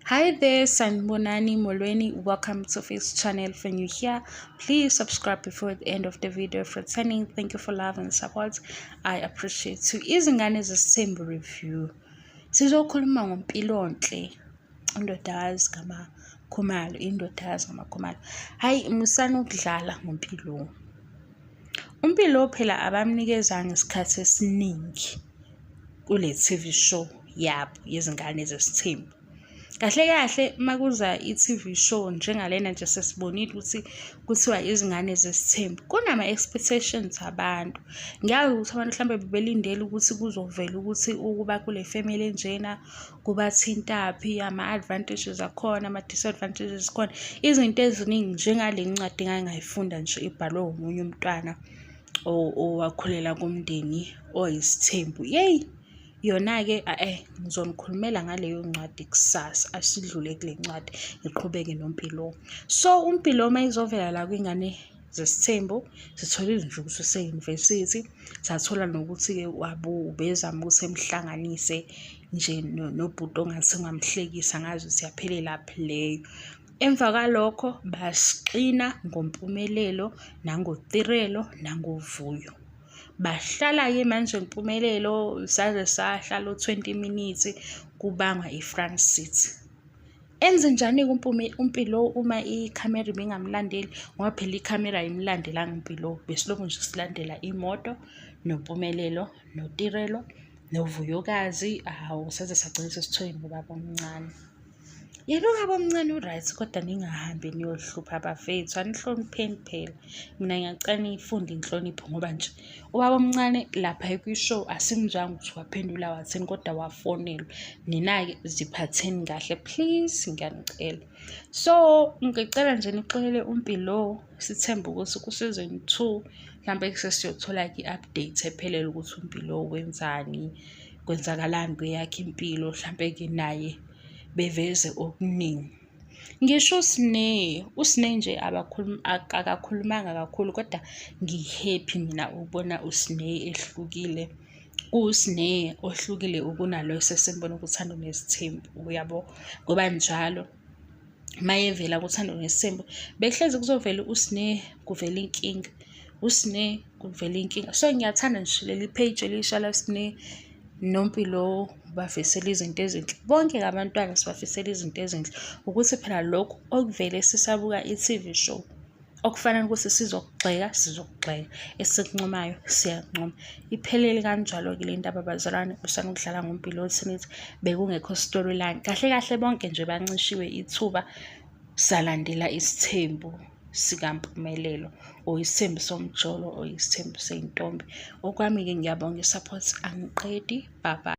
Hi there, Sanibonani Molweni. Welcome to Face channel. If you're new here, please subscribe before the end of the video. For returning, thank you for love and support. I appreciate you. Izingane Zesithembu review. Sizokhuluma ngoMpilonhle, indodakazi kaMakhumalo, indodakazi kaMakhumalo. Hayi, musani ukudlala ngoMpilo. UMpilo phela abamnikezanga isikhathi esiningi kule TV show yabo yezingane zesithembu. Kahle kahle uma kuza i-TV show njengalena nje, sesibonile ukuthi kuthiwa izingane zesithembu, kunama-expectations abantu. Ngiyazi ukuthi abantu mhlawumbe bebelindele ukuthi kuzovela ukuthi ukuba kule family enjena kubathintaphi, ama-advantages akhona, ama-disadvantages akhona, izinto eziningi njengale ncwadi engake ngayifunda nje ibhalwe omunye umntwana owakhulela kumndeni oyisithembu. Yeyi, yona-ke ngizonikhulumela ngaleyo ncwadi kusasa. Asidlule kule ncwadi, ngiqhubeke noMpilo. So uMpilo uma izovela la kwingane zesithembu, sitholile nje ukuthi use-university, sathola nokuthi-ke wabo ubezama ukuthi emhlanganise nje nobhuti ongathi ungamhlekisa, angazi ukuthi yaphelelaphi leyo. Emva kwalokho basixina ngoMpumelelo nangoTirelo nangoVuyo. Bahlala-ke manje Mpumelelo saze sahlala u-20 minutes kubangwa i-front seat. Enze njani-ke uMpilo uma ikhamera ibingamlandeli? Ngoba phela ikhamera ayimlandelanga uMpilo, besilokhu nje silandela imoto noMpumelelo noTirelo noVuyokazi. Hawu, saze sagcina sesithole nobaba omncane. Yena ubaba omncane u-right, kodwa ningahambi niyohlupha abafethu, anihlonipheni phela. Mina ngiyacela niyifunde inhlonipho, ngoba nje ubaba omncane lapha kwi-show asimzwanga ukuthi waphendula wathini, kodwa wafonelwa. Nina-ke ziphatheni kahle please, ngiyanicela. So ngicela nje nixolele uMpilo, sithembe ukuthi ku-season 2 mhlampe sesiyothola-ke i-update ephelele ukuthi uMpilo wenzani, kwenzakalani kweyakhe impilo, hlampe-ke naye beveze okuningi. Ngisho uSne, uSne nje akakhulumanga kakhulu, kodwa ngi-happy mina ukubona uSne ehlukile. KuwuSne ohlukile kunalo esesimbona kuThando Nesithembu, uyabo? Ngoba njalo mayevela kuThando Nesithembu bekuhlezi kuzovela uSne, kuvela inkinga, uSne kuvela inkinga. So ngiyathanda nje leli page elisha laSne noMpilo, bafisela izinto ezinhle. Bonke-ke abantwana sibafisela izinto ezinhle. Ukuthi phela lokhu okuvele sisabuka i-TV show, okufana nokuthi sizokugxeka, sizokugxeka, esikuncomayo siyakuncoma. Iphelele kanjalo-ke le ndaba bazalwane, musani ukudlala ngoMpilo nithi bekungekho storyline. Kahle kahle bonke nje bancishiwe ithuba, salandela isithembu sikaMpumelelo or isithembu somjolo or isithembu sey'ntombi. Okwami-ke ngiyabonga i-support, angiqedi, bye bye.